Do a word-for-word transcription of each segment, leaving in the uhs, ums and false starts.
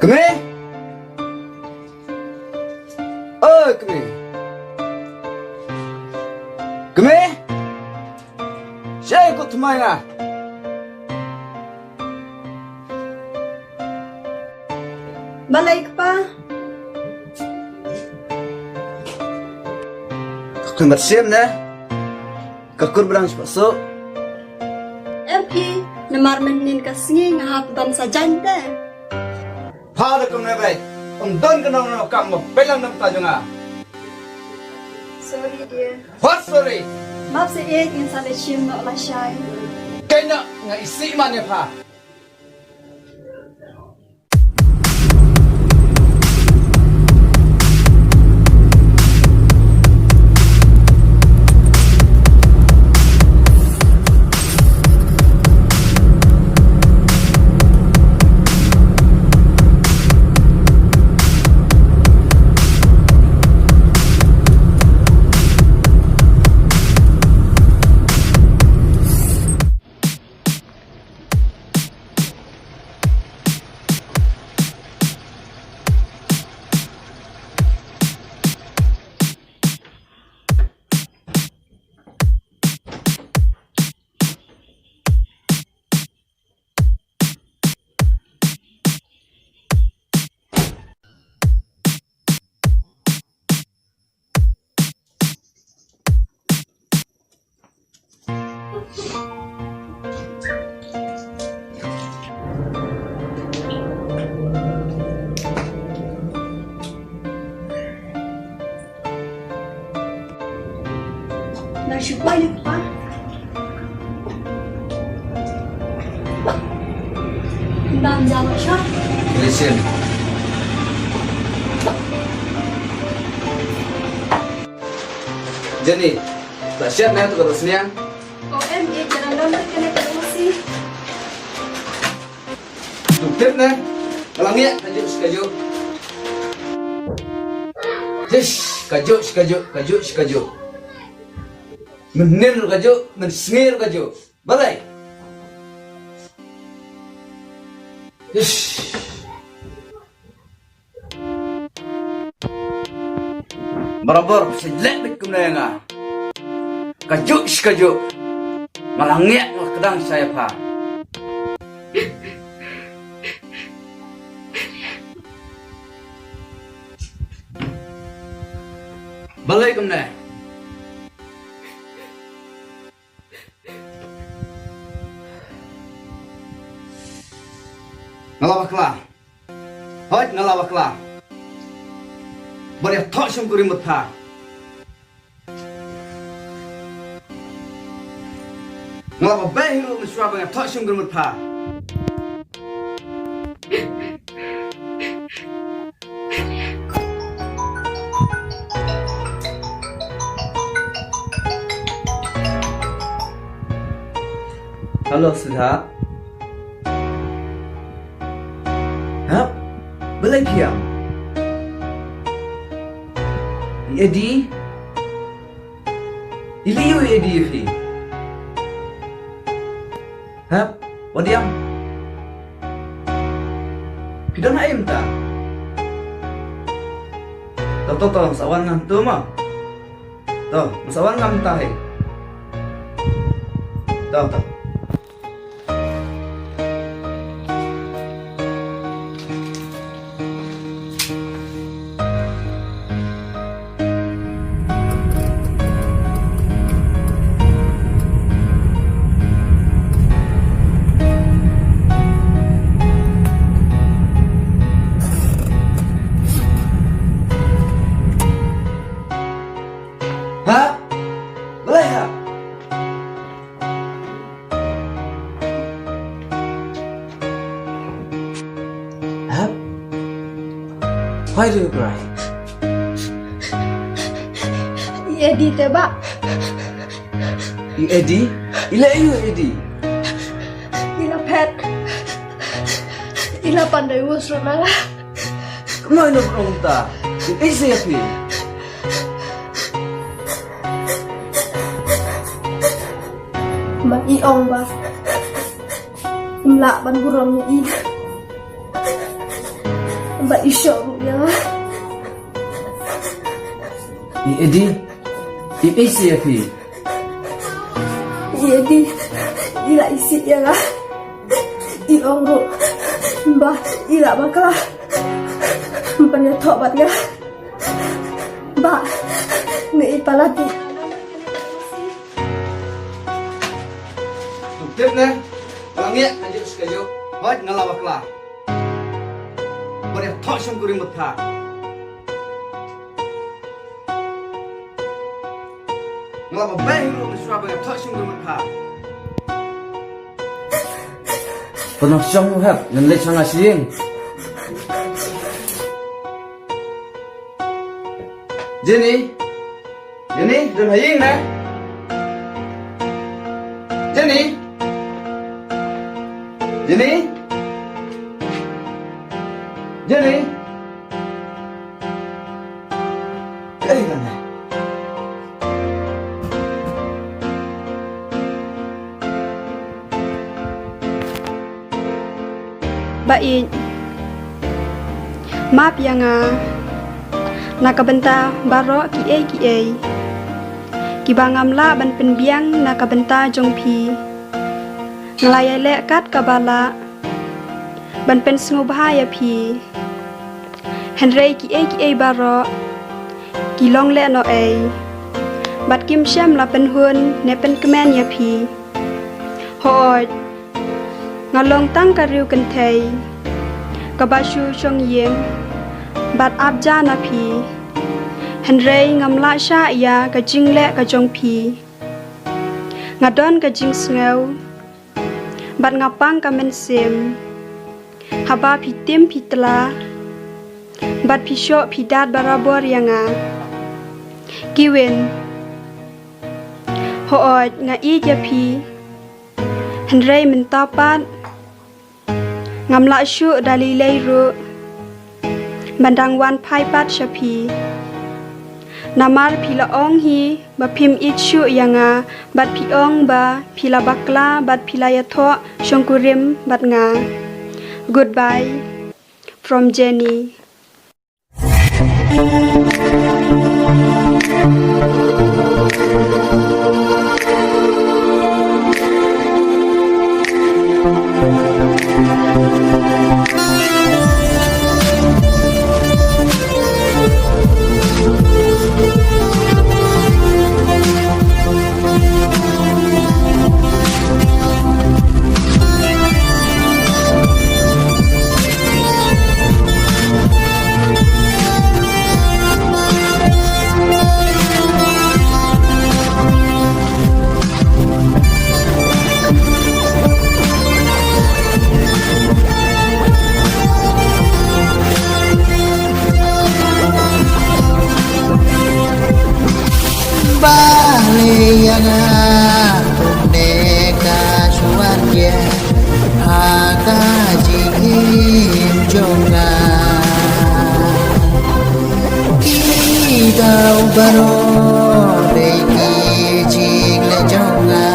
Kmie! Oi, kmie! Kmie! Shai ko tmai nga. Balei kpa? Ka khun bat siem ne? Ka kur brang spa so. Em i, namar mynnin ka sngi nga hap ban sa jan te. Pha da kumne bai. Ym don ka nong nong kam mo. Pelang nam ta jong nga. Sorry, dear. What sorry? Map se e in sa le shim no la shai. Kaina nga isi man ne pha. Nang shu pai ni pa. Nang jalan sha. Listen. Jenny, tak siap na tu kalau seniang. O M E, jangan nonton kena emosi. Duk tip ne, ka la ngiah kajuh shi kajuh. Ish, kajuh shi kajuh, kajuh shi kajuh. Mynnin ruh kajuh, mynsngi ruh kajuh. Balei? Ish. Barabor, sa leh beit kumne ïa nga. Kajuh shi kajuh. Nga la ngiah, nga la kdang sha ïa pha. Balei kumne? Nga la bakla. Hooid, nga la bakla. Bad ïathoh shongkurim bad pha. Nga la babeh hi ruh mynshuwa ban ïathoh shongkurim bad pha. Hello, Sudha. Hap? Balei phi ïam? I Eddie? I lei ïa u Eddie phi? Hap? Wat ïam? Phi don ha ei mynta? To, to, to, sa wan ngam tu ma. To, sa wan ngam ta hi. To, to. Ha? Balei ha? Hap? Why do you cry? I Eddie te bah. I Eddie? I leh aïu i Eddie? I la phet. I la pan divorce ruh na nga. Kumno ïa u nongta? Ïa kaei sa ïa phi? Ba i ong ba im lah ban burom ïa i. Ba i shoh ruh ïa nga. I Edi, i Edi ïa phi. I Edi, i la isih ïa nga. I ong ruh ba i la bakla ban ïathoh bad nga. Ba nga i palat. Tip ne, nga ngiah ka juk ska juk, hooid nga la bakla. Ba ïathoh shongkurim bad pha. Nga la ba beh ruh nga shuwa ba ïathoh shongkurim bad pha. Pynah shong hap ngan leit sha nga sha ïing. Jenny. Jenny, don ha ïing ne? Jenny. Jenny. Jenny. Ei, don ne? Ba ïeit, map ïa nga na ka bynta baroh kiei kiei kiba ngam lah ban pynbiang na ka bynta jong phi. Nga la ïaleh kat kaba lah ban pynsngewbha ïa phi. Hynrei kiei kiei baroh ki long lehnohei bad kim shym la pynhun ne pynkmen ïa phi. Hooid, nga long tang ka riew kynthei kaba shu shong ïing bad ap ja na phi. Hynrei ngam lah shah ïa ka jingleh ka jong phi. Nga don ka jingsngew bad nga pang ka mynsiem haba phi tim phi tla bad phi shoh phi dat barabor ïa nga. Kiwin, hooid nga ïeit ïa phi, hynrei mynta pat ngam lah shuh da lei lei ruh ban dang wan phai pat sha phi. Namar phi la ong hi ba phim ïeit shuh ïa nga bad phi ong ba phi la bakla bad phi la ïathoh shongkurim bad nga. Goodbye from Jenny. Balei ïa nga kumne ka shu wan ïa ha ka jingim jong nga. Ki daw baroh dei ki jingleh jong nga.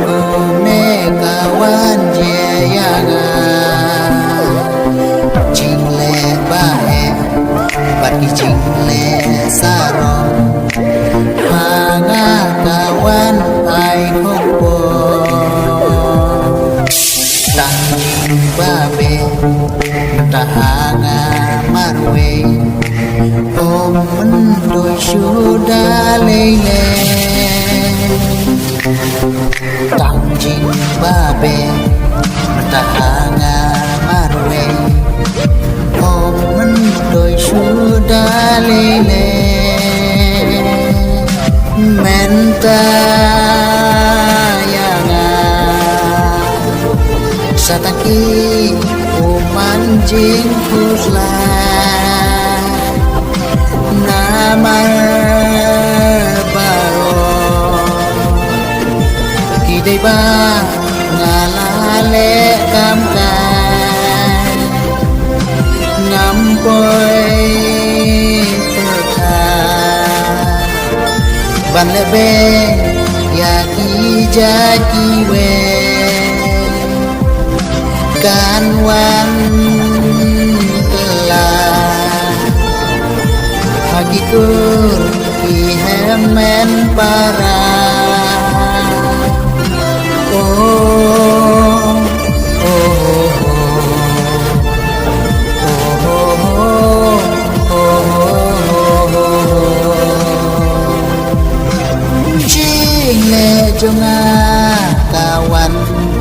Kumne ka wan jia ïa nga. Jingleh ba eh bad ki jingleh sarong. Ha nga ka wan ai khongpong. Tang jingbabe mynta ha nga marwei. Ym myntoi shuh da lei lei. Tang jingbabe mynta ha nga marwei. Ym myntoi shuh da lei lei. Mynta ïa nga sa tang i u man jingkhuslai. Namar baroh ki dei ba nga la leh kam kai. Ngam poi pyrkhat ban leh beiñ ïa ki jait kiwei. Kan wan kylla Ki kur ki hynmen para. Oh, oh, oh, oh. Oh, oh, oh, oh, oh, oh. Jingleh jong nga ka wan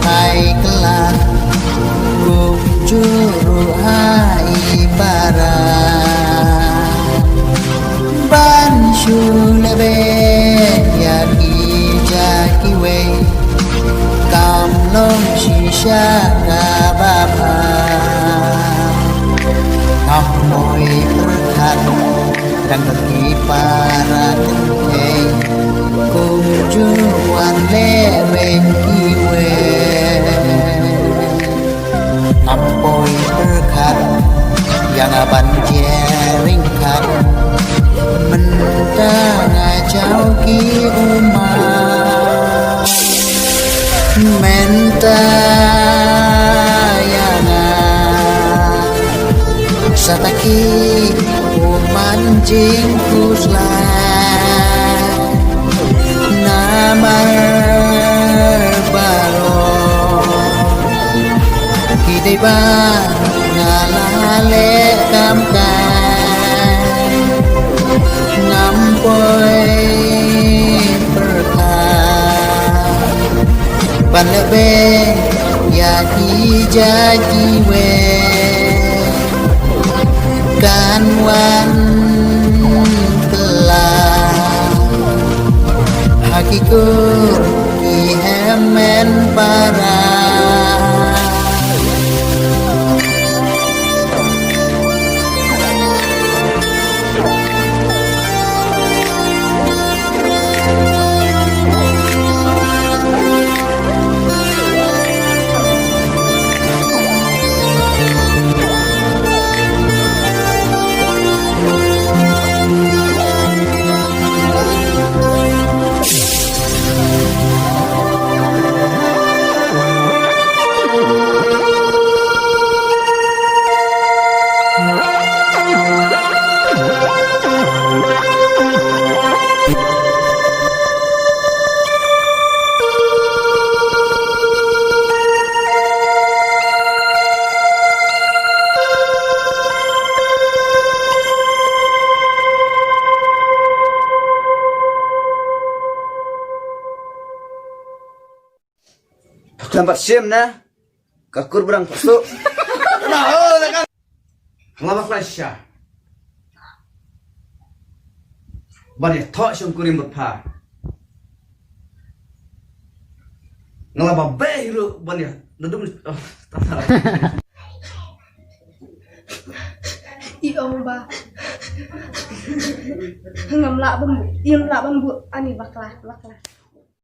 phai kylla, kumjuh ruh ha i para. Ban shu leh beit ïa ki ja kiwei, kam long shisha kaba bha. Ngam poi pyrkhat tang ki para kynthei, kumjuh wan leh beit kiwei. Ngam poi pyrkhat ïa nga ban jia ryngkat, mynta nga jaw ki ummat. Mynta ïa nga sa tang ki ummat jingkhuslai. Namar baroh ki dei ba nga la leh kam kai. Ngam poi pyrkhat ban leh beit ïa ki ja kiwei. Kan wan kylla ha ki kur ki hynmen para. Khlem pat shim na ka kur brang pasu. Na ho na kan. Nga bakla sha ban ïathoh shong kurim bad pha. Nga la ba beh hi ruh ban ïa nadum. Oh, ta ta. I ong ba ngam lah ban buh, ngam lah ban buh ani bakla, bakla.